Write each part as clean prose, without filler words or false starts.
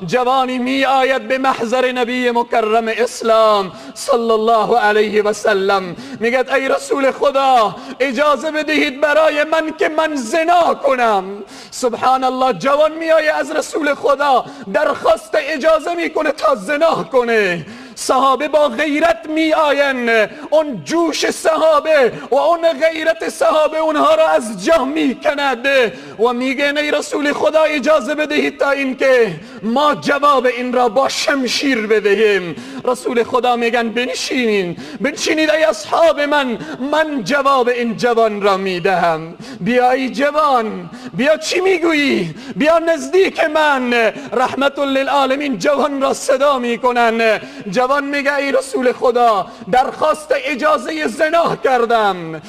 جوانی می آید به محضر نبی مکرم اسلام صلی الله علیه و سلم، میگه ای رسول خدا اجازه بدهید برای من که من زنا کنم. سبحان الله، جوان می آید از رسول خدا درخواست اجازه میکنه تا زنا کنه. صحابه با غیرت می آین، اون جوش صحابه و اون غیرت صحابه اونها را از جا می کند و میگن ای رسول خدا اجازه بدهید تا اینکه ما جواب این را با شمشیر بدهیم. رسول خدا میگن بنشینید، بنشینید ای اصحاب من، من جواب این جوان را میدهم. بیا ای جوان، بیا چی میگویی؟ بیا نزدیک من. رحمت للعالمین جوان را صدا میکنن. جوان میگه ای رسول خدا درخواست اجازه زنا کردم.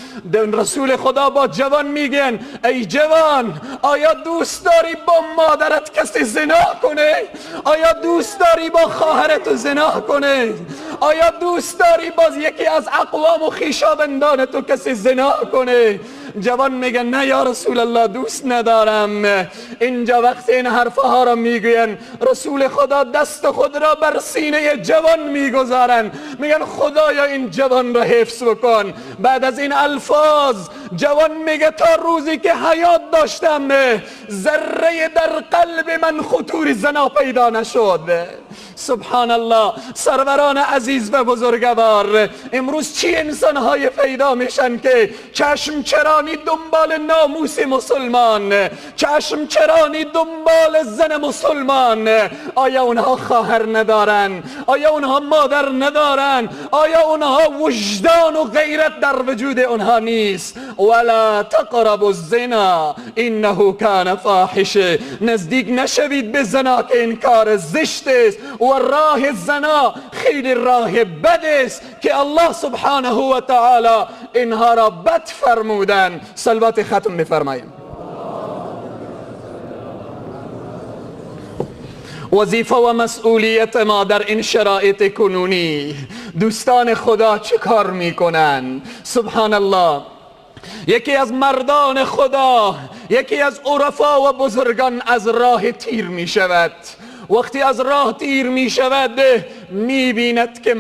رسول خدا با جوان میگن ای جوان آیا دوست داری با مادرت کسی زنا کنه؟ آیا دوست داری با خواهرت زنا کنه؟ آیا دوست داری باز یکی از اقوام و خویشاوندان تو کسی زنا کنه؟ جوان میگه نه یا رسول الله دوست ندارم. اینجا وقتی این حرفها را میگوین رسول خدا دست خود را بر سینه جوان میگذارن، میگن خدایا این جوان را حفظ بکن. بعد از این الفاظ جوان میگه تا روزی که حیات داشتم ذره در قلب من خطور زنا پیدا نشد. سبحان الله. سروران عزیز و بزرگوار، امروز چی انسانهای پیدا میشن که چشم چرانی دنبال ناموس مسلمان، چشم چرانی دنبال زن مسلمان. آیا اونها خواهر ندارن؟ آیا اونها مادر ندارن؟ آیا اونها وجدان و غیرت در وجود اونها نیست؟ ولا تقربوا الزنا انه کان فاحشه. نزدیک نشوید به زنا که این کار زشت است و راه زنا خیلی راه بد است که الله سبحانه و تعالی اینها را بد فرمودن. صلوات ختم بفرماییم. وظیفه و مسئولیت ما در این شرایط کنونی، دوستان خدا چه کار میکنن؟ سبحان الله، یکی از مردان خدا، یکی از عرفا و بزرگان از راه تیر می شود. وقتی از راه تیر می شود می بیند که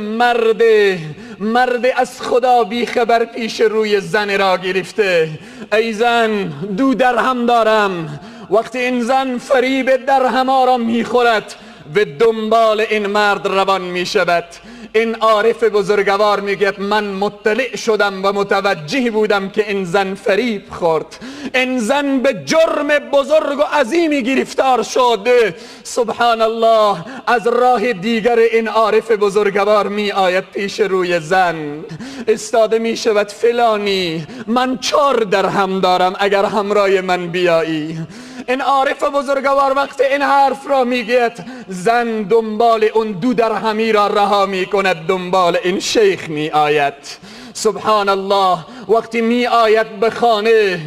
مرد از خدا بی خبر پیش روی زن را گرفته. ای زن 2 درهم دارم. وقتی این زن فریب درهم را می خورد و دنبال این مرد روان می شود. این عارف بزرگوار میگه من مطلع شدم و متوجه بودم که این زن فریب خورد، این زن به جرم بزرگ و عظیمی گرفتار شد. سبحان الله، از راه دیگر این عارف بزرگوار می آید پیش روی زن، استاده می شود فلانی من 4 درهم دارم اگر همراه من بیایی. این عارف بزرگوار وقتی این حرف را میگه زن دنبال اون 2 درهمی را رها میکند، دنبال این شیخ می آید. سبحان الله، وقتی می آید به خانه،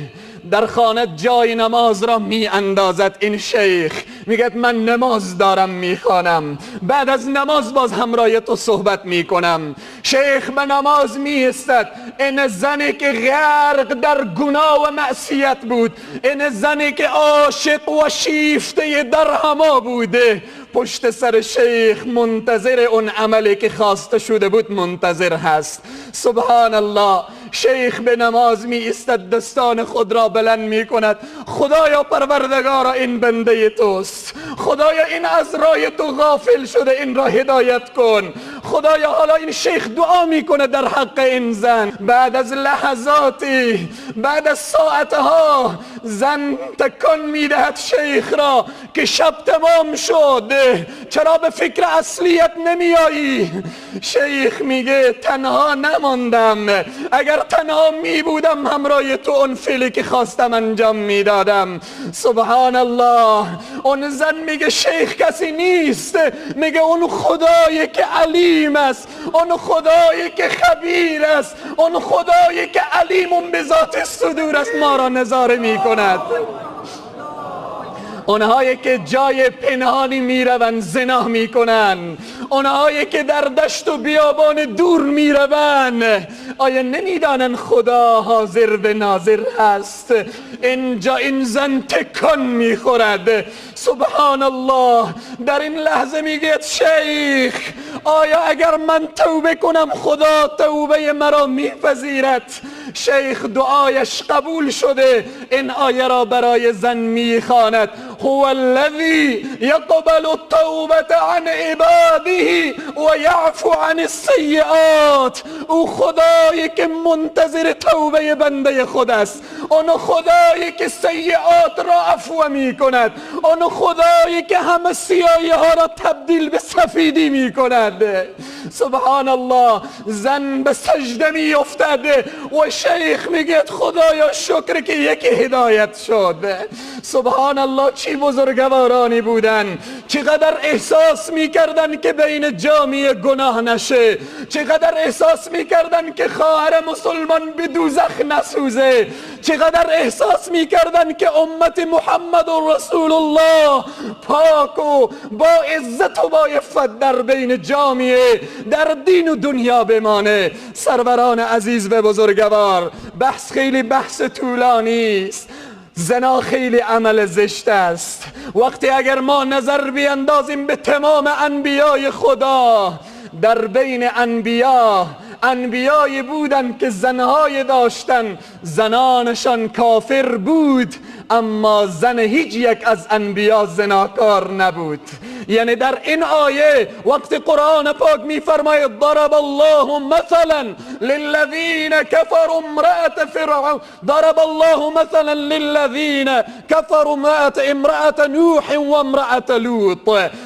در خانه جای نماز را می اندازد. این شیخ میگه من نماز دارم میخوانم، بعد از نماز باز همراه تو صحبت میکنم. شیخ به نماز می ایستد. این زنی که غرق در گناه و معصیت بود، این زنی که عاشق و شیفته درهما بوده، پشت سر شیخ منتظر اون عملی که خواسته شده بود منتظر هست. سبحان الله، شیخ به نماز می ایستد، دستان خود را بلند می کند، خدایا پروردگارا این بنده توست، خدایا این از راه تو غافل شده، این را هدایت کن. خدایا حالا این شیخ دعا میکنه در حق این زن. بعد از لحظاتی، بعد از ساعتها، زن تکان میدهد شیخ را که شب تمام شد، چرا به فکر اصلیت نمیایی؟ شیخ میگه تنها نماندم، اگر تنها می بودم همراه تو اون فعلی که خواستم انجام میدادم. سبحان الله، اون زن میگه شیخ کسی نیست، میگه اون خدایی که علیم است، اون خدایی که خبیر است، اون خدایی که علیم به ذات صدور است ما را نظاره میکند. اونهایی که جای پنهانی میروند زنا میکنن، اونهایی که در دشت و بیابان دور میروند، آیا نمیدانند خدا حاضر و ناظر هست؟ اینجا این زن تکان میخورد. سبحان الله. در این لحظه میگه شیخ، آیا اگر من توبه کنم خدا توبه مرا میپذیرد؟ شیخ دعایش قبول شده. این آیه را برای زن میخواند: هو الذی یقبل التوبة عن عباده و یعفو عن السیئات. او خدایی که منتظر توبه بنده خود است، اون خدایی که سیئات را عفو میکند، اون خدایی که همه سیاهی ها را تبدیل به سفیدی میکند. سبحان الله. زن به سجده میافتد و شیخ میگه خدایا شکر که یکی هدایت شد. سبحان الله. چی بزرگوارانی بودن، چقدر احساس میکردن که بین جامعه گناه نشه، چقدر احساس میکردن که خواهر مسلمان به دوزخ نسوزه، چقدر احساس میکردن که امت محمد و رسول الله پاک و با عزت و با عفت در بین جامعه در دین و دنیا بمانه. سروران عزیز و بزرگوار، بحث خیلی بحث طولانی است. زنا خیلی عمل زشت است. وقتی اگر ما نظر بیندازیم به تمام انبیای خدا، در بین انبیا انبیایی بودن که زنهای داشتن، زنانشان کافر بود، اما زن هیچ یک از انبیا زناکار نبود. یعنی در این آیه وقتی قرآن پاک میفرماید ضرب الله مثلا للذین كفروا امرأة فرعون، ضرب الله مثلا للذین كفروا امرأة نوح و امرأة لوط،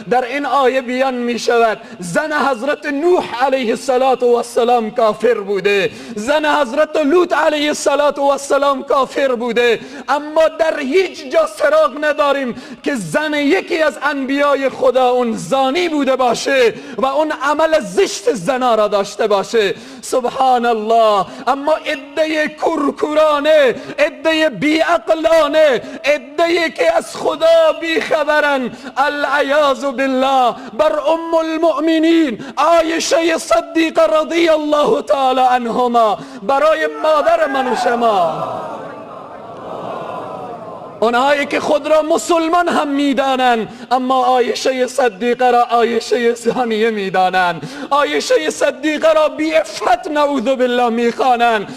در این آیه بیان میشود زن حضرت نوح علیه الصلاة والسلام کافر بوده، زن حضرت لوط علیه الصلاة والسلام کافر بوده، اما در هیچ جا سراغ نداریم که زن یکی از انبیای خدا اون زانی بوده باشه و اون عمل زشت زنا را داشته باشه. سبحان الله. اما عده کورکورانه، عده بیعقلانه، عده که از خدا بیخبرن، العیاذ بالله، بر ام المؤمنین عایشه صدیقه رضی الله تعالی عنهما، برای مادر من و شما، اونهایی که خود را مسلمان هم میدانند اما عایشه صدیقه را عایشه زانیه میدانند، عایشه صدیقه را بی عفت نعوذ بالله میخوانند.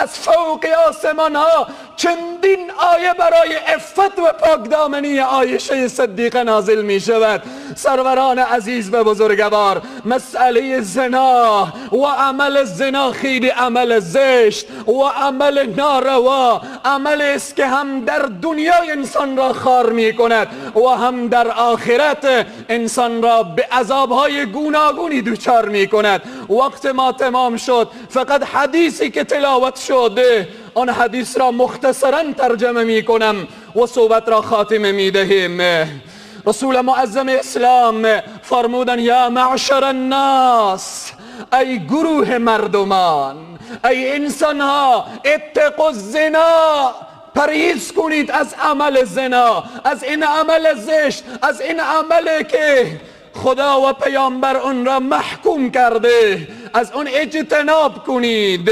از فوق آسمان ها چندین آیه برای عفت و پاکدامنی عایشه صدیقه نازل می شود. سروران عزیز و بزرگوار، مسئله زنا و عمل زنا خیلی عمل زشت و عمل ناروا، عمل است که هم در دنیا انسان را خار می کند و هم در آخرت انسان را به عذابهای گوناگونی دچار می کند. وقت ما تمام شد، فقط حدیثی که تلاوت شده آن حدیث را مختصرا ترجمه می کنم و صحبت را خاتمه می دهیم. رسول معظم اسلام فرمودن یا معشر الناس، ای گروه مردمان، ای انسان ها، اتقوا الزنا، پرهیز کنید از عمل زنا، از این عمل زشت، از این عمل که خدا و پیامبر اون را محکوم کرده، از اون اجتناب کنید.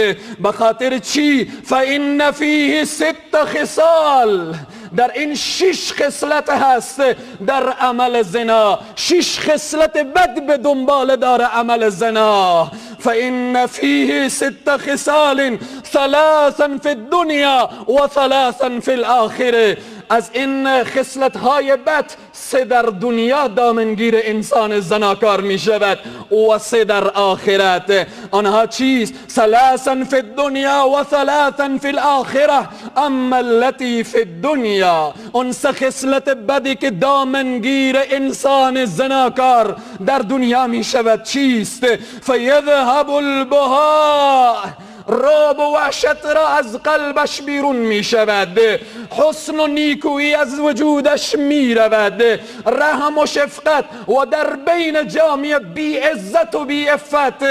به خاطر چی؟ فإن فیه ست خصال، در این 6 خصلت هست در عمل زنا، 6 خصلت بد به دنبال داره عمل زنا. فإن فیه ست خصال ثلاثا فی الدنیا و ثلاثا فی الآخره، از این خصلت های بد 3 در دنیا دامنگیر انسان زناکار می شود و 3 در آخرت. آنها چیست؟ ثلاثا فی الدنیا و ثلاثا فی الآخره. اما التي فی الدنیا، اون 3 خصلت بدی که دامنگیر انسان زناکار در دنیا می شود چیست؟ فیذهب البهاء، رعب و وحشت را از قلبش بیرون می شود، حسن و نیکویی از وجودش می رود، رحم و شفقت و در بین جامعه بی عزت و بی عفت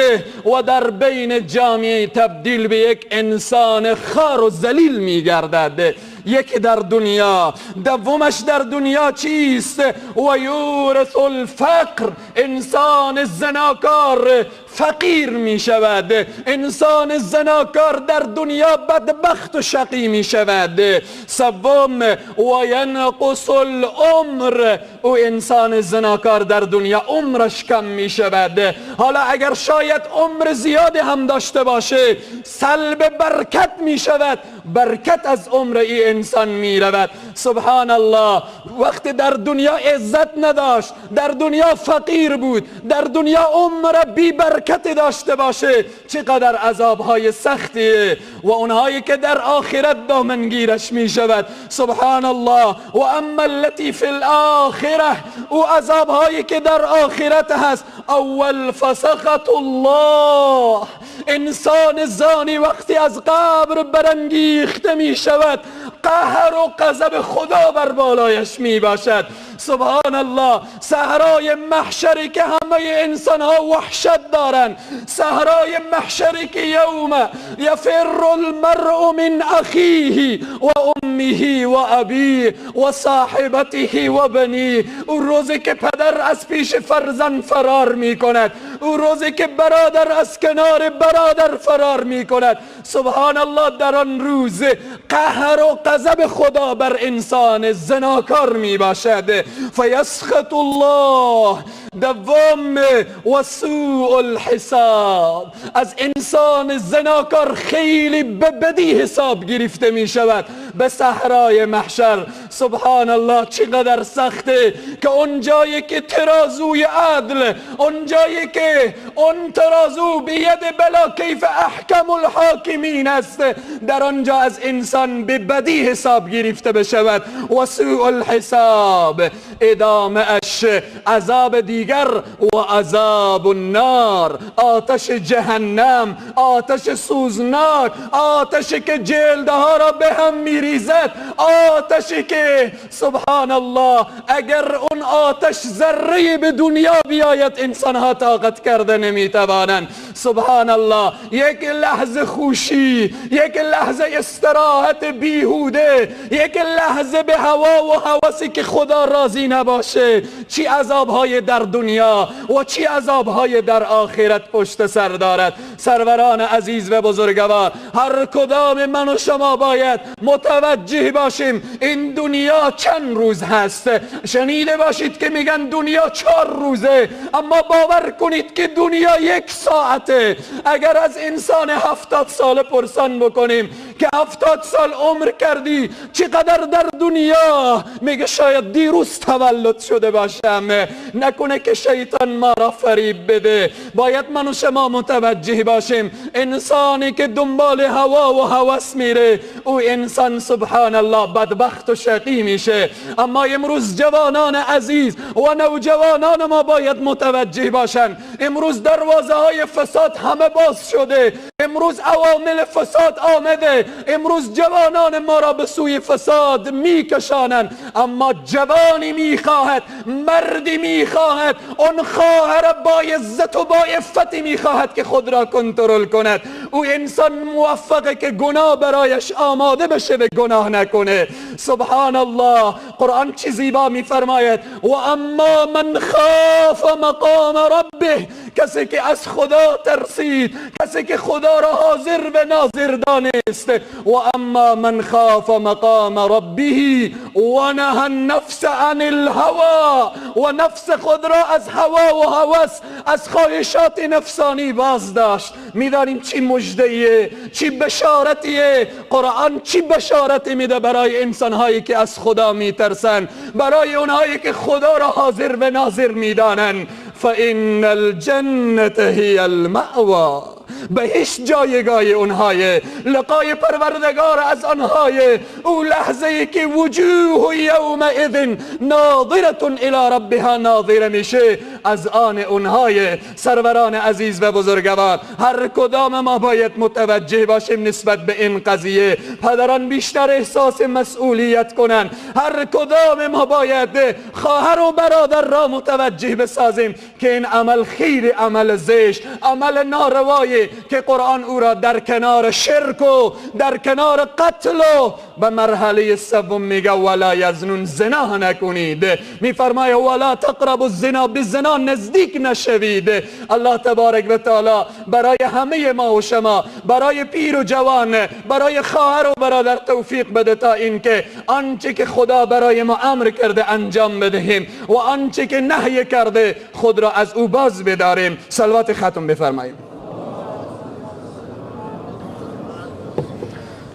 و در بین جامعه تبدیل به یک انسان خار و ذلیل می گردد. یکی در دنیا، دومش در دنیا چیست؟ و یورث الفقر. انسان زناکار فقیر می شود، انسان زناکار در دنیا بدبخت و شقی می شود. سوم و ینقص العمر، او انسان زناکار در دنیا عمرش کم می شود. حالا اگر شاید عمر زیادی هم داشته باشه، سلب برکت می شود، برکت از عمر ای انسان می رود. سبحان الله، وقتی در دنیا عزت نداشت، در دنیا فقیر بود، در دنیا عمر بی برکت داشته باشه، چقدر عذابهای سختیه و اونهایی که در آخرت دامنگیرش می شود. سبحان الله. و اما التي فی الاخره، او عذابهایی که در آخرت هست، اول فسخط الله. انسان زانی وقتی از قبر برانگیخته می شود، قهر و غضب خدا بر بالایش می باشد. سبحان الله. صحرای محشری که همه انسان ها وحشت دارند، صحرای محشری که یوم یفر المرء من اخیه و امه و ابیه و صاحبته و بنیه. او روزی که پدر از پیش فرزند فرار می کند، او روزی که برادر از کنار برادر فرار می کند. سبحان الله، در آن روز قهر و غضب خدا بر انسان زناکار می باشد. فیسخط الله. دوم و سوء الحساب. از انسان زناکار خیلی به بدی حساب گرفته می شود به صحرای محشر. سبحان الله، چقدر سخته که اون جایی که ترازوی عدل، اون جایی که اون ترازو بید بلا کیف احکم الحاکمین است، در آنجا از انسان به بدی حساب گرفته بشود. و سوء الحساب. ادامه اش عذاب دیگر و عذاب النار، آتش جهنم، آتش سوزناک، آتشی که جلدها را به هم میریزد، آتشی که سبحان الله اگر اون آتش ذره به دنیا بیاید انسانها طاقت کرده نمیتوانند. سبحان الله، یک لحظه خوشی، یک لحظه استراحت بیهوده، یک لحظه به هوا و هوسی که خدا راضی نباشه، چی عذابهای در دنیا و چی عذابهای در آخرت پشت سر دارد. سروران عزیز و بزرگوار، هر کدام من و شما باید متوجه باشیم این دنیا چند روز هست. شنیده باشید که میگن دنیا 4 روزه، اما باور کنید که دنیا 1 ساعته. اگر از انسان 70 ساله پرسان بکنیم که 70 سال عمر کردی چقدر در دنیا، میگه شاید دیروز تولد شده باشم. نکنه که شیطان ما را فریب بده. باید من و شما متوجه باشیم انسانی که دنبال هوا و هوس میره، او انسان سبحان الله بدبخت و شقی میشه. اما امروز جوانان عزیز و نوجوانان ما باید متوجه باشن، امروز دروازه های فساد همه باز شده، امروز عوامل فساد آمده، امروز جوانان ما را به سوی فساد میکشانند. اما جوانی میخواهد، مردی میخواهد، اون خواهر با عزت و با عفتی میخواهد که خود را کنترل کند. او انسان موفقه که گناه برایش آماده بشه به گناه نکنه. سبحان الله، قرآن چی زیبا میفرماید: و اما من خاف مقام ربه. کسی که از خدا ترسید، کسی که خدا را حاضر و ناظر دانست. و اما من خاف مقام ربه و نهى النفس عن الهوى، و نفس خود را از هوا و هوس، از خواهشات نفسانی باز داشت. میدانیم چی مژده‌ایه، چی بشارتیه. قرآن چی بشارتی میده برای انسانهایی که از خدا میترسن، برای اونهایی که خدا را حاضر و ناظر میدانن. فإن الجنة هي المأوى. بهشت جایگاه اونهای، لقای پروردگار از آنهای. او لحظه ای که وجوه یومئذ ناظرة الی ربها ناظره میشه، از آن اونهای. سروران عزیز و بزرگوار، هر کدام ما باید متوجه باشیم نسبت به این قضیه. پدران بیشتر احساس مسئولیت کنند. هر کدام ما باید خواهر و برادر را متوجه بسازیم که این عمل خیر، عمل زشت، عمل ناروایی که قرآن او را در کنار شرک و در کنار قتل و به مرحله سوم میگه ولا یزنون، زنا نکنید. میفرمایه ولا تقربوا الزنا، به زنا نزدیک نشوید. الله تبارک و تعالی برای همه ما و شما، برای پیر و جوان، برای خواهر و برادر توفیق بده تا اینکه آنچه که خدا برای ما امر کرده انجام بدهیم و آنچه که نهی کرده خود را از او باز بداریم. صلوات ختم بفرماییم.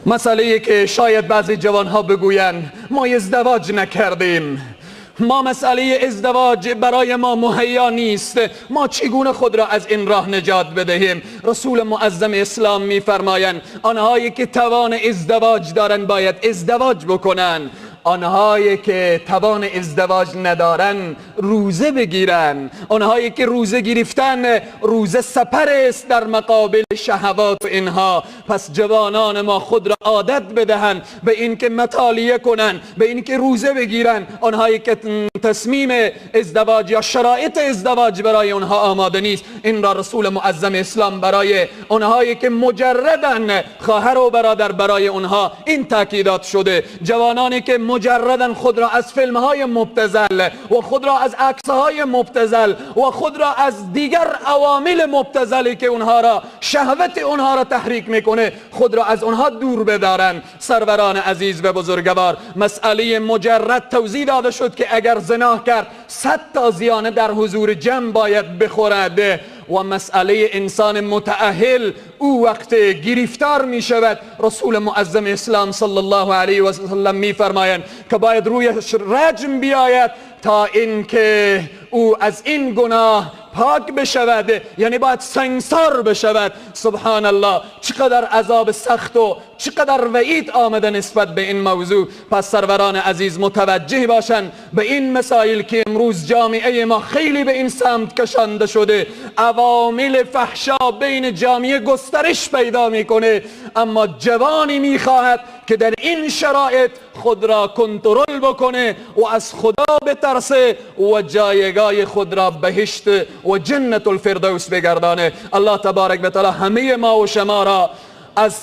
مسئله که شاید بعضی جوانها بگویند ما ازدواج نکردیم، ما مسئله ازدواج برای ما مهیا نیست، ما چگونه خود را از این راه نجات بدهیم؟ رسول معظم اسلام میفرمایند آنهایی که توان ازدواج دارند باید ازدواج بکنن، آنهایی که توان ازدواج ندارن روزه بگیرن، آنهایی که روزه گرفتن روزه سپر است در مقابل شهوات و اینها. پس جوانان ما خود را عادت بدهن به اینکه مطالعه کنن، به اینکه روزه بگیرن. آنهایی که تصمیم ازدواج یا شرایط ازدواج برای آنها آماده نیست، این را رسول معظم اسلام برای آنهایی که مجردن، خواهر و برادر، برای آنها این تاکیدات شده. جوانانی که مجردن خود را از فیلم های مبتذل و خود را از عکس های مبتذل و خود را از دیگر عوامل مبتذلی که اونها را شهوت اونها را تحریک میکنه، خود را از اونها دور بدارن. سروران عزیز و بزرگوار، مسئله مجرد توضیح داده شد که اگر زنا کرد 100 تا زیانه در حضور جمع باید بخورد و مسئله انسان متأهل او وقت گرفتار می شود. رسول معظم اسلام صلی الله علیه و سلم می فرمایند که باید رویش رجم بیاید تا اینکه او از این گناه پاک بشود، یعنی باید سنگسار بشود. سبحان الله، چقدر عذاب سخت و چقدر وعید آمده نسبت به این موضوع. پس سروران عزیز متوجه باشند به این مسائل که امروز جامعه ما خیلی به این سمت کشانده شده. عوامل فحشا بین جامعه گسترش پیدا میکنه، اما جوانی میخواهد که در این شرایط خود را کنترل بکنه و از خدا بترسه و جایگاه خود را بهشت و جنت الفردوس بگردانه. الله تبارک و تعالی همه ما و شما را از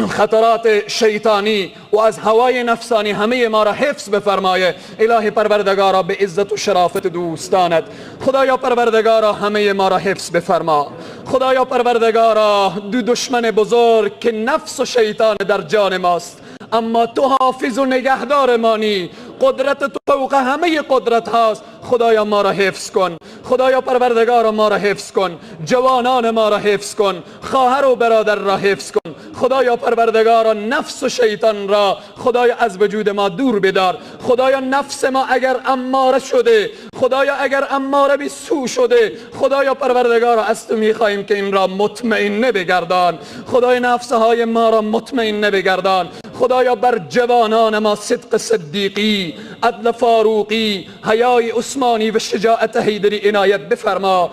خطرات شیطانی و از هوای نفسانی همه ما را حفظ بفرمایه. الهی پروردگارا به عزت و شرافت دوستانت، خدایا پروردگارا همه ما را حفظ بفرما. خدایا پروردگارا دو دشمن بزرگ که نفس و شیطان در جان ماست، اما تو حافظ و نگهدار مانی، قدرت تو فوق همه قدرت هاست. خدایا ما را حفظ کن، خدایا پروردگارا ما را حفظ کن، جوانان ما را حفظ کن، خواهر و برادر را حفظ کن. خدایا پروردگارا نفس و شیطان را خدایا از وجود ما دور بدار. خدایا نفس ما اگر اماره شده، خدایا اگر اماره به سو شده، خدایا پروردگارا از تو میخواهیم که این را مطمئن بگردان. خدای نفس های ما را مطمئن بگردان. خدایا بر جوانان ما صدق صدیقی، عدل فاروقی، حیای عثمانی و شجاعت حیدری عنایت بفرما.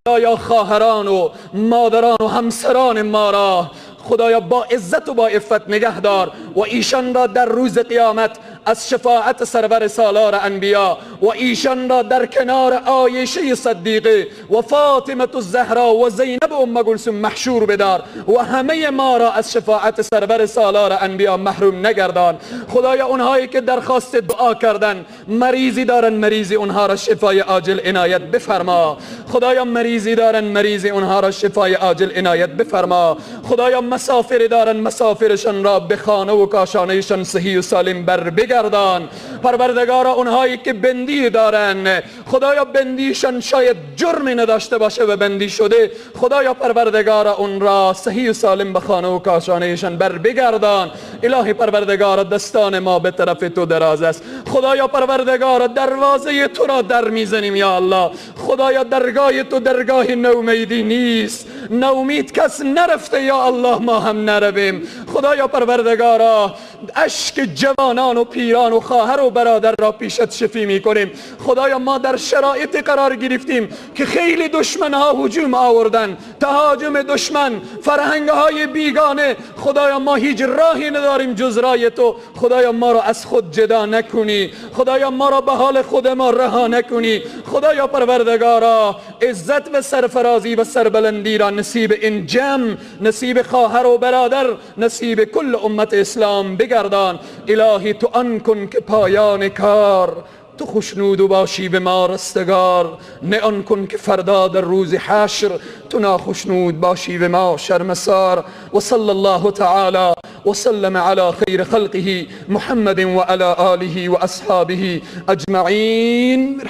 خدایا خواهران و مادران و همسران ما را خدایا با عزت و با عفت نگه دار و ایشان را در روز قیامت از شفاعت سرور سالار انبیا و ایشان را در کنار عایشه صدیقه و فاطمه الزهرا و زینب ام کلثوم محشور بدار و همه ما را از شفاعت سرور سالار انبیا محروم نگردان. خدایا اونهایی که درخواست دعا کردن، مریضی دارن، مریضی اونها را شفای عاجل عنایت بفرما. خدایا مریضی دارن، مریضی اونها را شفای عاجل عنایت بفرما. خدایا مسافر دارن، مسافرشان را به خانه و کاشانهشان صحیح و سالم بر بگردان. پروردگارا اونهایی که بندی دارن، خدایا بندیشان شاید جرمی نداشته باشه و بندی شده، خدایا پروردگارا اون را صحیح و سالم به خانه و کاشانهشان بر بگردان. الهی پروردگارا دستان ما به طرف تو دراز است. خدایا پروردگارا دروازه تو را در میزنیم یا الله. خدایا درگاه تو درگاه نومیدی نیست، نومید کس نرفته یا الله، ما هم نرویم. خدایا پروردگارا اشک جوانان و پیران و خواهر و برادر را پیشت شفی میکنیم. خدایا ما در شرایط قرار گرفتیم که خیلی دشمن ها هجوم آوردن، تهاجم دشمن، فرهنگ های بیگانه. خدایا ما هیچ راهی نداریم جز رای تو. خدایا ما را از خود جدا نکنی، خدایا ما را به حال خود ما رها نکنی. خدایا پروردگارا عزت و سرفرازی و سربلندی را نصیب این جمع، نصیب خواهر و برادر، نصیب کل امت اسلام بگردان. الهی تو آن کن که پایان کار تو خوشنود و باشی به ما رستگار، نه آن کن که فردا در روز حشر تو ناخشنود باشی به ما شرمسار. و صلی الله تعالی وسلم على خير خلقه محمد وعلى آله وأصحابه أجمعين.